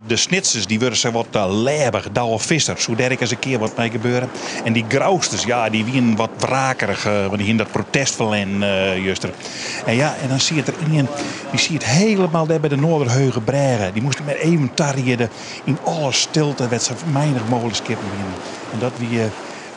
De Snitsers dy wurde sa wat lêbich. Douwe Visser, soe dêr ek ris in kear wat mei gebeure? En dy Grousters, ja, dy wienen wat wrakerich, want dy hienen dat protest ferlern juster. En ja, en dan siet der ien, dy siet helemaal dêr by de Noarderheugebrêge. Dy moast mar even tariede yn alle stilte, wêr't sa meinich mooglik skippen wienen. En dat wie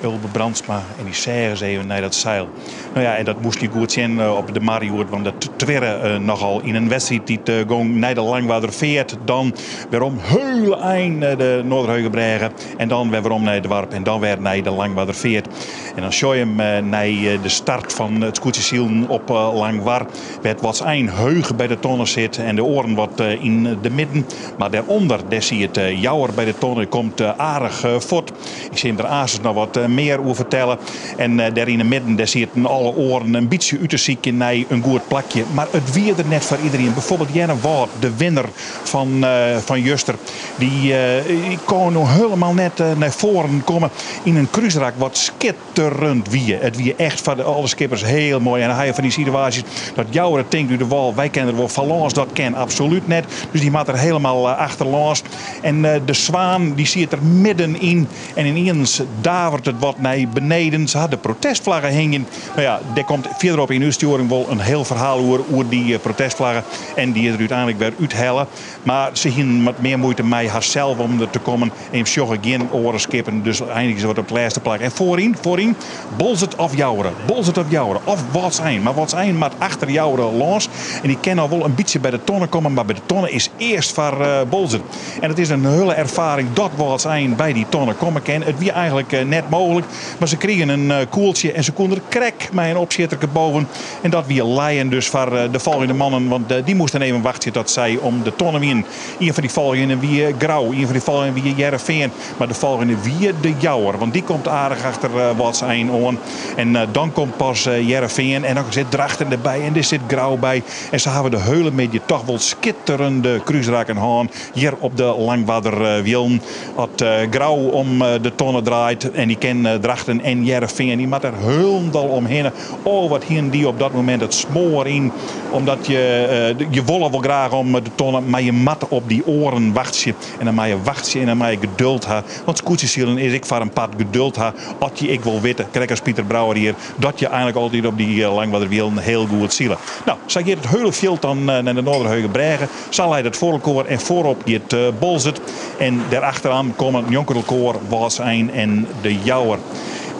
Ulbe Brandsma en dy seach ris even nei dat seil. No ja, en dat moast je goed sjen op de mar hjoed, want it twirre nochal yn in wedstriid dy't gong nei de Langwarderfeart, dan werom heule ein de Noarderheugebrêge en dan wer werom nei it doarp en dan wer nei de Langwarderfeart. En dan sjoch je him nei de start fan it skûtsjesilen op Langwar, wêr't Wâldsein heech by de tonne sit en de oaren wat yn de midden. Mar dêrûnder, dêr siet Jouwer by de tonne, komt aardich fuort. Ik sil jim der aansens noch wat mear oer fertelle. En dêr yn 'e midden, dêr sieten alle oaren in bytsje út te sykjen nei in goed plakje. Mar it wie der net foar iderien. Bijvoorbeeld Earnewâld, de winner fan juster, dy koe no helemaal net nei foaren komme yn in krúsrak wat skitterend wie. It wie echt foar alle skippers hiel moai. En dan ha je fan dy situaasjes dat Jouwer tinkt út de wâl, wy kinne der wol foar lâns, dat kin absolút net. Dus dy moat der helemaal achterlâns. En de Swaan dy siet der middenyn en yniens davert it wat nei beneden. Se ha de protestflagge hingjen. No ja, dêr komt fierderop yn útstjoering wol in hiel ferhaal oer, oer dy protestflagge. En dy is der úteinlik wer úthelle. Mar se hienen wat mear muoite mei harsels om der te kommen. En jim sjogge gjin oare skippen, dus einigje se wat op it lêste plak. En foaryn, foaryn, Boalsert of Joure, Boalsert of Joure, of Wâldsein. Mar Wâldsein moat achter Joure lâns. En dy kin al wol in bytsje by de tonne komme, mar by de tonne is earst foar Boalsert. En it is in hiele erfaring dat Wâldsein by dy tonne komme kin. It wie eigenlik net mooglik, mar se krigen in koeltsje en se koenen der krekt mei in opsjitterke boven. En dat wie lijen dus foar de folgjende mannen, want dy moasten even wachtsje tot sy om de tonne wienen. Ien fan dy folgjenden wie Grou, ien fan dy folgjenden wie Hearrenfean, mar de folgjende wie de Jouwer, want dy komt aardich achter Wâldsein oan. En dan komt pas Hearrenfean en dan sit Drachten derby en der sit Grou by. En sa hawwe de heule middei toch wol skitterende krúsrakken hân hjir op de Langwarder Wielen. At Grou om de tonne draait en dy ken Drachten en Hearrenfean, dy moat der hielendal omhinne. Oh, wat hienen dy op dat momint it smoar yn. Omdat je, je wolle wol graach om de tonne, mar je moatte op dy oaren wachtsje. En dan moatte je wachtsje en dan moatte je geduld ha. Want skûtsjesilen is ek foar in part geduld ha. At je ek wol witte, krekt as Pieter Brouwer hjir, dat je eigenlik altyd op dy Langwarder Wielen hiel goed sile. No, sa giet it hiele fjild dan nei de Noarderheugebrêge. Sa leit it foar elkoar en foarop giet Boalsert. En dêrachteroan komme njonken elkoar Wâldsein en De Jouwer.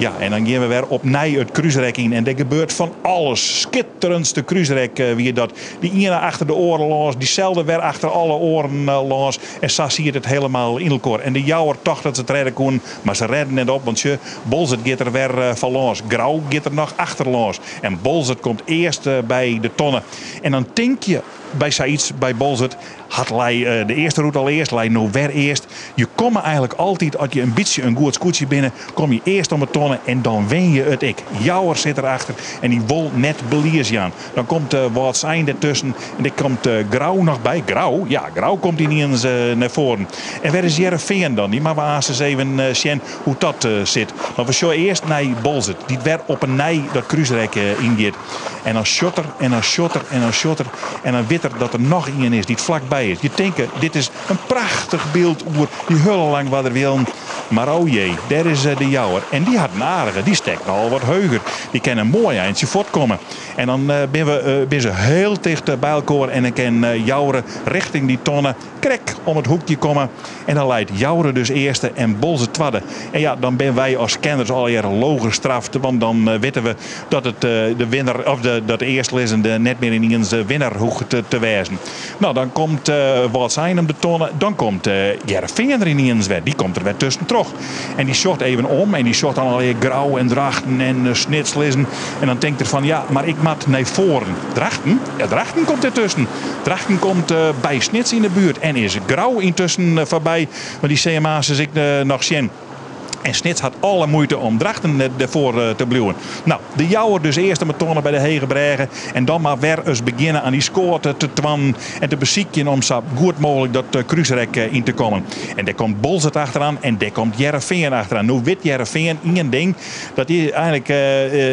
Ja, en dan gean we wer opnij it krúsrek yn. En der gebeurt fan alles. Skitterendste krúsrek wie dat. De iene achter de oare lâns, dyselde wer achter alle oaren lâns. En sa siet it helemaal yn elkoar. En de Jouwer tocht dat se it rêde koenen, mar se rêden net op. Want sjoch, Boalsert giet der wer foar lâns. Grou giet der noch achter lâns. En Boalsert komt earst by de tonne. En dan tink je by sayts by Boalsert, hat lei de earste rûte al earst, lei no wer earst. Je komme eigenlik altyd, as je in bytsje in goed skûtsje binne, komme je earst om 'e tonne en dan win je it ek. Jouwer sit derachter en dy wol net belies jaan. Dan komt Wâldsein dertusken en der komt Grou noch by. Grou? Ja, Grou komt yniens nei foaren. En wêr is Hearrenfean dan? Dy moatte we aanst ris even sjen hoe't dat sit. Mar we sjogge earst nei Boalsert, dy't wer op 'e nij dat krúsrek yngiet. En dan sjocht er en dan sjocht er en dan sjocht er en dan wit er dat der noch ien is dy't flakby is. Je tinke, dit is in prachtich byld oer dy hiele Langwarder Wielen. Mar o jee, dêr is de Jouwer. En dy hat in aardige, dy stekt noch al wat heuger. Dy kin in moai eintsje fuortkomme. En dan binne se hiel ticht by elkoar en dan kin Joure richting dy tonne krekt om it hoekje komme. En dan leit Joure dus earste en Boalsert twadde. En ja, dan binne wy as kenners allegear logenstraft, want dan witte we dat it de winner of de, dat de earstlizzende net mear yniens de winner hoecht te wêzen. No, dan komt Wâldsein om de tonne, dan komt Hearrenfean der yniens wer. Dy komt der wer tuskentroch. En dy sjocht even om en dy sjocht dan allegear Grou en Drachten en Snits lizzen. En dan tinkt er fan, ja, mar ik moat nei foaren. Drachten? Ja, Drachten komt dertusken. Drachten komt by Snits yn de buert en is Grou yntusken foarby. Want dy CMA's is ek noch sjen. En Snits hat alle muoite om Drachten derfoar te bliuwen. No, de Jouwer dus earst mei tonne by de Hege Brêge. En dan mar wer ris begjinne aan dy skoat te twannen. En te besykjen om sa goed mooglik dat krúsrek yn te kommen. En dêr komt Boalsert achteroan en dêr komt Hearrenfean achteroan. No wit Hearrenfean ien ding, dat dy eigenlik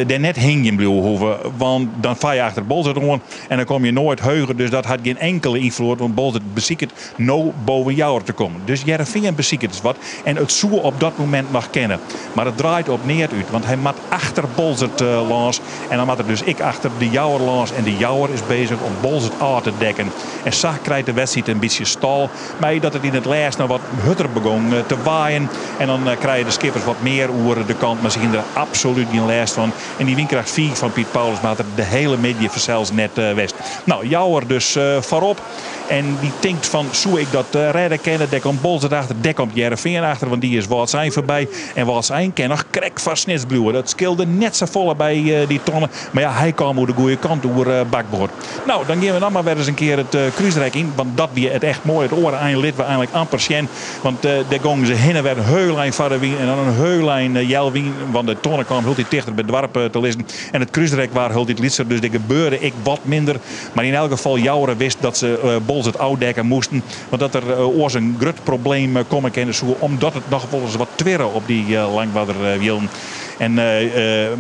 dêr net hingjen bliuwe hoege. Want dan far je achter Boalsert oan en dan kom je noait heger. Dus dat hat gjin inkele ynfloed, want Boalsert besiket no boven Jouwer te kommen. Dus Hearrenfean besiket ris wat en it soe op dat momint noch kinne. Mar it draait op neat út, want hy moat achter Boalsert lâns en dan moat er dus ek achter de Jouwer lâns. En de Jouwer is bezich om Boalsert ôf te dekken. En sa krijt de wedstriid in bytsje stâl, mei dat it yn it lêst noch wat hurder begûn te waaien. En dan krije de skippers wat mear oer de kant, mar se hiene der absolút gjin lêst fan. En dy wynkracht 5 fan Piet Paulusma hat der de hiele middei fansels net west. No, Jouwer dus foarop. En dy tinkt fan, soe ik dat rêde kinne? Dêr komt Boalsert achter, dêr komt Hearrenfean achter, want dy is Wâldsein foarby. En Wâldsein kin noch krekt foar Snits bliuwe. Dat skeelde net safolle by dy tonne. Mar ja, hy kaam oer de goede kant, oer bakboard. No, dan gean we noch mar wer ris in kear it krúsrek yn, want dat wie it echt moai. It oare ein lit we eigenlik amper sjen, want dêr gongen se hinne wer in heul ein foar de wyn en dan in heul ein healwyn, want de tonne kaam hieltyd tichter by it doarp te lizzen. En it krúsrek waard hieltyd lytser, dus der gebeurde ek wat minder. Mar yn elk gefal, Joure wist dat se Boalsert ôfdekke moasten, want dat der oars in grut probleem komme kinne soe, omdat it noch wolris wat twirre op dy Langwarder wielen. En,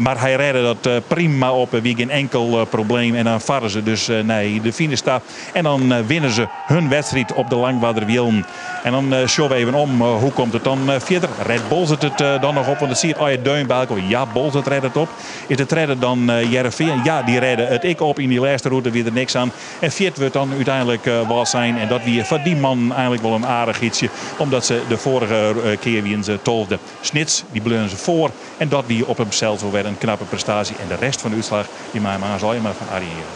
mar hy rêde dat prima op, wie gjin enkel probleem. En dan farre se dus nei de finish ta en dan winne se hun wedstriid op de Langwarder wielen. En dan sjogge we even om, hoe komt it dan fierder? Rêdt Boalsert it dan noch op? Want it siet allegear deun by elkoar. Ja, Boalsert rêdt it op. Is de tredde dan Hearrenfean? Ja, dy rêde it ek op. Yn dy lêste rûte wie der niks aan. En fjirde wurdt dan úteinlik Wâldsein. En dat wie foar dy mannen eigenlik wol in aardichheidsje, omdat se de foarige kear wienen se tolfde. Snits, dy bleaunen se foar. En dat wie op himsels wol wer in knappe prestaasje. En de rest fan de útslach, dy meie we aanst allegear mar fan Arjen hearre.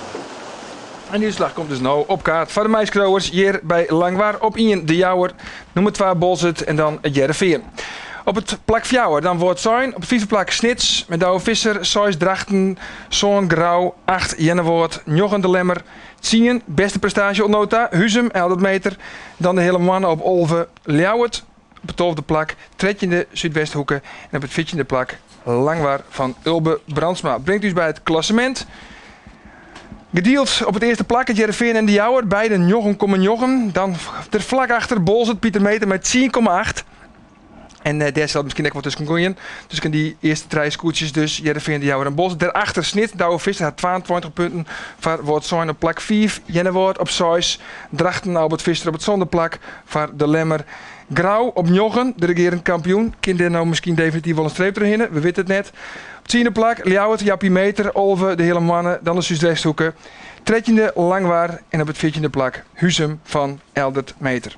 En dy útslach komt dus no op kaart foar de meiskriuwers hjir by Langwar. Op ien De Jouwer, nûmer twa Boalsert en dan it Hearrenfean. Op it plak fjouwer dan Wâldsein, op it fyfde plak Snits mei Douwe Visser, seis Drachten, sân Grou, acht Earnewâld, njoggen De Lemmer, tsien, bêste prestaasje oant no ta, Huzum, Eldert Meeter, dan de Heale Moanne op 11, Ljouwert op it tolfde plak, trettjinde Súdwesthoeke en op it fjirtjinde plak Langwar fan Ulbe Brandsma. Bringt ús by it klassemint. Gedield op it earste plak it Hearrenfean en De Jouwer, beide 9,9. Dan der flak achter Boalsert, Pieter Meeter mei 10,8. En eh, dêr sil it miskien ek wol tusken groeien. Tusken dy earste trije skûtsjes dus, Hearrenfean, De Jouwer en Boalsert. Dêrachter Snits, Douwe Visser hat 22 punten foar Wâldsein op plak 5. Earnewâld op 6. Drachten, Albert Visser op it sânde plak foar De Lemmer. Grou op njoggen, de regearend kampioen. Kin dêr no miskien definityf wol in streep trochhinne? We witte it net. Op tsiende plak Ljouwert, Jappie Meeter, 11 de Heale Moanne, dan de Súdwesthoeke. Trettjinde Langwar en op it fjirtjinde plak Huzum fan Eldert Meeter.